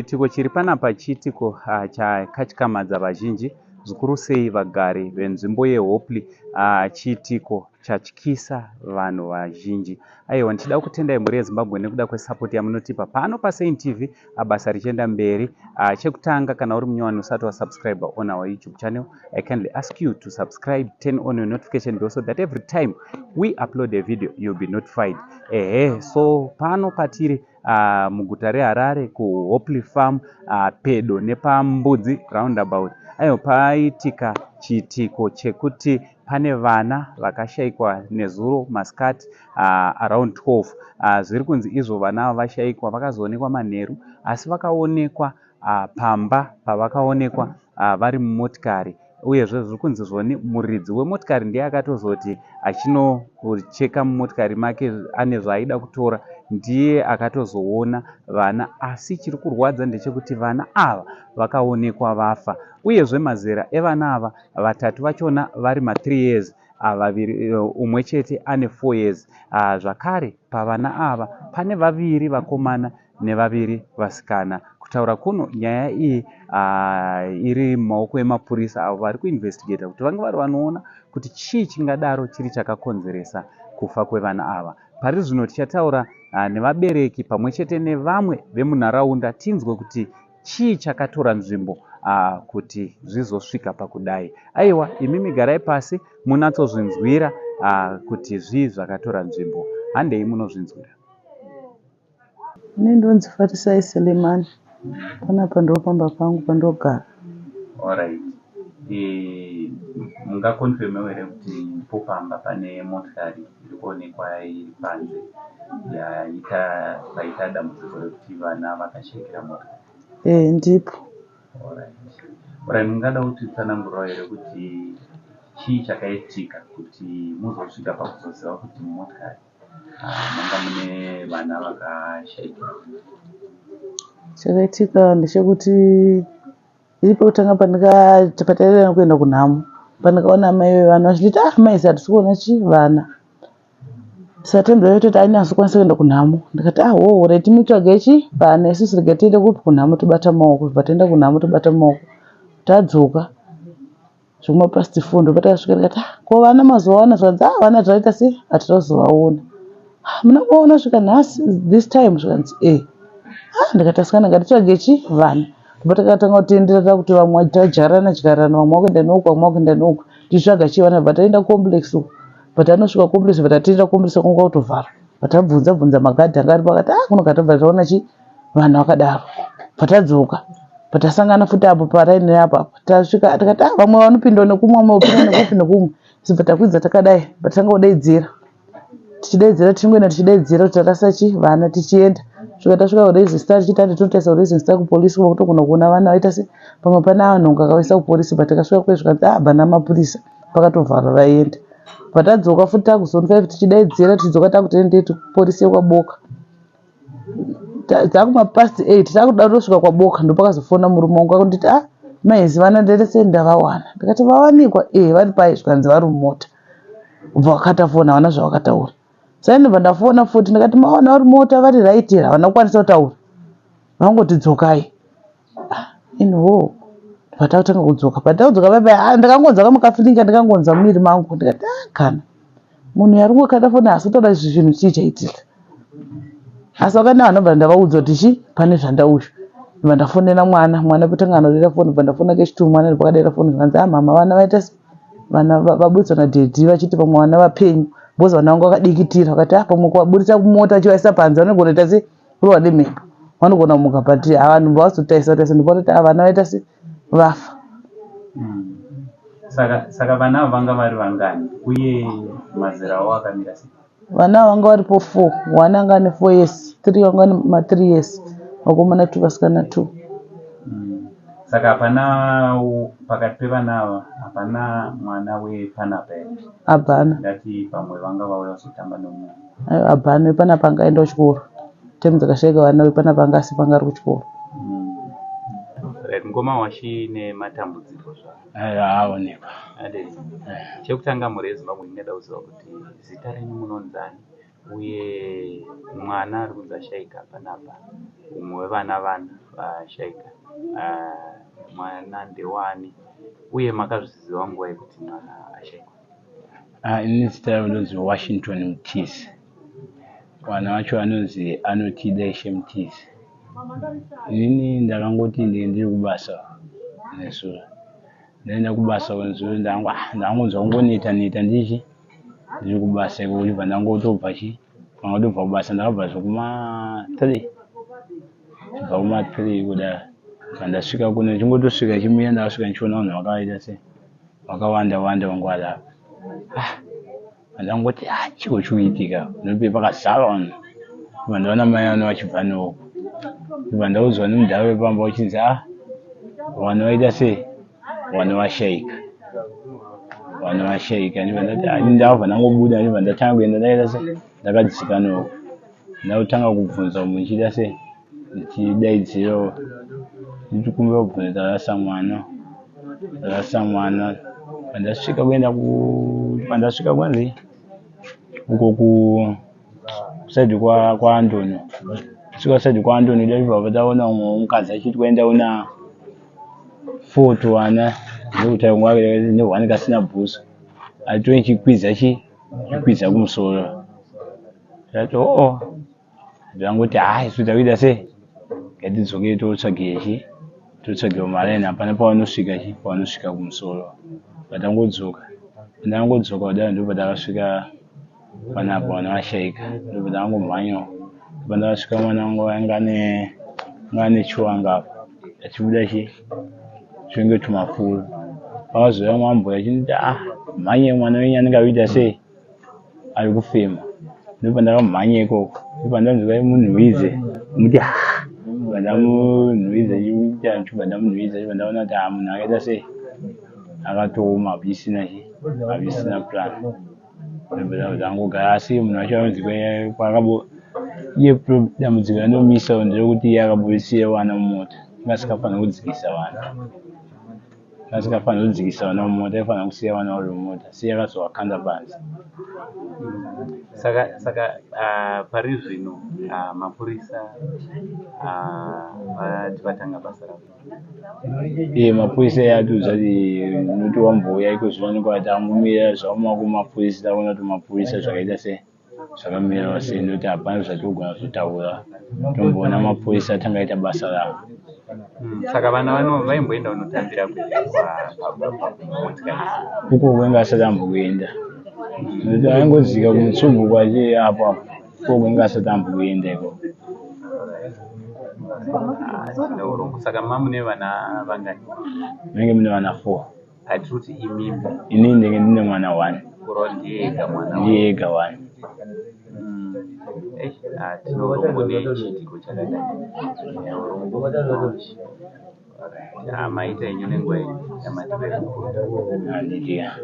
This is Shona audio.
Chiitiko chiri panapa chiitiko chakatyamadza vazhinji zvikuru sei vagari venzvimbo yeHopley. Chiitiko chatyisa vanhu vazhinji. Aiwa ndichida kutendai mhuri yeZimbabwe nekuda kwesapoti yamunotipa pano paSaint TV basa richienda mberi. Chekutanga kana uri munyowani usati wasubscribe on our YouTube channel, I kindly ask you to subscribe, turn on your notification bell so that every time we upload a video you'll be notified. Ehe, so pano patiri muguta reHarare kuHopley Farm pedo nepaMbudzi roundabout. Aiwa paitika chiitiko chekuti pane vana vakashaikwa nezuro masikati around 12. Zviri kunzi izvo vana ava vashaikwa vakazoonekwa manheru asi vakaonekwa pamba pavakaonekwa vari mumotikari uyezve zviri kunzi zvoni muridzi wemotikari ndiye akatozoti achinocheka mumotikari make ane zvaaida kutora ndiye akatozoona vana asi chiri kurwadza ndechekuti vana ava vakaonekwa vafa uyezve mazera evana ava vatatu vachona vari ma3 years vaviri umwe chete ane 4 years zvakare pavana ava pane vaviri vakomana nevaviri vasikana kutaura kuno nyaya iyi iri mumaoko emapurisa avo vari kuinvestigata kuti vange vari vanoona kuti chii chingadaro chiri chakakonzeresa kufa kwevana ava pari zvino tichataura nevabereki pamwe chete nevamwe vemunharaunda tinzwe kuti chii chakatora nzvimbo kuti zvizosvika pakudai aiwa imimi garai pasi munatsozvinzwira kuti zvii zvakatora nzvimbo handei munozvinzwira Ini ndonzi Farisai Selemani. Panapa ndopamba pangu pandogara. Alright. E, mungakonfemewo here kuti ipo pamba pane motikari iri kuonekwa iri panze yaita paita dambudziko rekuti vana vakashayikira motikari? Eh, ndipo. Alright. Alright, mungada kutitsanangurirawo here kuti chii chakaitika kuti muzosvika pakuzoziva kuti mumotikari manga mune vana vakashayikira? Chakaitika ndechekuti iri pekutanga pataienda kuenda kunhamo pandakaona mai vevana vachinditi ah mai hatisi kuona chi vana saka tembera yototi ainasi kukwanisa kuenda kunhamo ndikati ah ho regai timutsvage chi vana isusu regai tiende kupi kunhamo tobata maoko tobva taenda kunhamo tobata maoko tadzoka zvekuma past four ndopatakasvika ndikati ah ko vana mazovaona zvikanzi ah vana taita sei hatitozovaona ah muna kuvaona kusvika nhasi this time zvikanzi eh ah ndikati asikana ngatitsvage chi vana ndobva takatanga kutenderera kuti vamwe tadyarana dyarana vamwe vakuenda neuku vamwe vakuenda neuku tichitsvaga chi vana bva taenda complex uku bva tanosvika complex bva tatendera complex kwanga kutovharwa bva tabvunza bvunza magadhi anga aripo akati ah kuno katobva taona chi vanhu vakadaro bva tadzoka bva tasangana futi apo paraini apo apo tasvika tikati ah vamwe vanopinda nekumwe vamwe vopinda nekupi nekumwe sibva takwidza takadai bva tatanga kudaidzira tichidaidzira tichingoenda tichidaidzira kuti tarasa chi vana tichienda svika tasvika kuRaising Star tichiti handi tinotaisa kuRaising Star kupolisi kuva kutogona kuona vana vaita se pamwe pane vanhu akavaisa kupolisi but takasvika kwe zvikanzi ah bana mapurisa pakatovharwa vaenda bva tadzoka futi takuzone 5 tichidaidzira tichidzoka takuti kupolisi yekwaBoka dzakuma past 8 takuda kutosvika kwaBoka ndopakazofona murume wangu akunditi ah maizi vana nderese ndavawana ndikati vawanikwa e vari pai zvikanzi vari mumota ubva wakata foni havana zvavakataura sai ndobva ndafona futi ndikati mawana vari mota vari right here havana kukwanisa kutaura vangoti dzokai ah, inho ndobva takutanga kudzoka patakudzoka paipai ndakangonzwa kamukafilinga ndakangonzwa muviri mangu ndikati ah kana munhu yari kungokata foni asi kutaura izvi zvinhu chii chaitika asi vakanda vanhu bva ndavaudza kuti chi pane zvandauyu ndobva ndafonera mwana mwana kutanga anodera foni bva ndafona kechitu mwana ndobva akadera foni zvikanzi ah mama vana vaita vana vaburitswa nadhedhi vachiti pamwe vana vapenyu because vana vangu vakadikitira vakati ah pamwe kuvaburitsa kumota vachivaisa panze vanogona kuita se kurohwa nemhepo vanogona kumuka but vanhu vazotaisa taisa ndobva vatoti ah vana vaita se vafa Saka vana ava vanga vari vangani uye mazera avo akamira sei? Vana ava vanga varipo four one anga ane four years three vanga vane ma3 years vakomana two vasikana two Saka hapana pakati pevana ava hapana mwana wepanapa here? Hapana. Ngati pamwe vanga vauya kuzotamba nemumwe. Aiwa hapana wepanapa anga aenda kuchikoro time dzakashaika vana wepanapa anga asipo anga ari kuchikoro. Right, mukoma washi nematambudziko zvavo. Aiwa aonekwa. Ade. Chekutanga mhuri yeZimbabwe ndingada kuziva kuti zita renyu munonzani Uye mwana ari kunzi ashaika panapa umwe wevana vana vashaika mwana ndewani uye makazviziva nguva yekuti mwana ashaikwa? Ini zita rangu ndonzi Washington Mutize. Vana vacho vanonzi Anotida Ishe Mutize. Inini ndakangoti ndenge ndiri kubasa nezuro. Ndaenda kubasa nezuro ndangonzwa kungoneta neta ndichi ndiri kubasa ikoko ndobva ndangotobva chi ndangotobva kubasa ndakabva zvekuma 3 kubva kuma 3 kudaro ndobva ndasvika kuno ndichingotosvika chimiya ndakasvika ndichiona vanhu vakaita sei vakawanda wanda vanga vari apa ah ndangoti ah chiko chikuitika nope pakazara vanhu ndobva ndaona mai vano vachibva neuko ndobva ndaudzwa nemudhara wepamba uchinzi ah vanhu vaita sei vanhu vashaika vanhu vashaika ndobva ndati ah ndabva ndangobuda ndobva ndatanga kuenda ndakaita sei ndakadzika neuko ndakutanga kubvunza munhu ndichiita sei ndichidaidzirawo ndichikumbira kubvunza tarasa mwana tarasa mwana pandasvika kuenda ku pandasvika kwanzi uko ku kusaidi kwaAntony svika kusaidi kwaAntony ndobva taona umwe mukadzi achiti kuenda una four tuvana ndokutaura nehwani kasina bhutsu achitochikwidza chi chikwidza kumusoro ndati oo ndangoti haa isu takuita sei ngatidzokei totsvage chi totsvage maraini hapana pavanosvika chi pavanosvika kumusoro patangodzoka pandangodzoka kudai ndipo patakasvika panapa vana vashaika ndipo pandakangomhanyawo pandakasvika mwana wangu anga ane anga ane chiwanga apa achibuda chi twunenge tumafuro pakazouya mambo achinditi ah mhanye mwana wenyu anenge akuita sei ari kufema ndopandakamhanya ikoko ndopandanzwa munhuhwidze muti ha pandamunhuhwidza chibva ndamunhuhwidza chibva ndaona kuti ha munhu akaita sei akatooma hapachisina chi hapachisina plan ndangogara asi munhu wacho anonzi kwaakabo iye dambudziko randomisa nderekuti iye akaburitsira vana mumota anga asingafaniri kudzikisa vana Asingafaniri kudzikisa vana mumota aifanira kusiya vana vari mumota asi akazovakanda panze. Saka saka pari zvino mapurisa vati vatanga basa ravo. Iye mapurisa atiudza kuti noti wambouya iko zvino anenge ati angomira zvaoma kumapurisa takuona kuti mapurisa zvakaita sei. Zvakamirawo sei nekuti hapana zvatinogona kuzotaura tomboona mapurisa atanga aita basa ravo. Saka vana vano vaimboenda kunotambira kumotikari uko kwenge asati ambokuenda nekuti aingodzika kumutsubvu kwache apo apo uko kwenge asati ambokuenda ikoko. Saka mamune vana vangani? Munenge mune vana 4. Hatiri kuti imimi. Inini ndenge ndine mwana one. Kureva ndiye ega mwana. Ndiye ega one. Eish, ah, tine urombo nechiitiko chakadai. Tine urombo. Alright. Ah, maita henyu nenguva yenyu yamatipa yekubvunza. Handiti. Ah.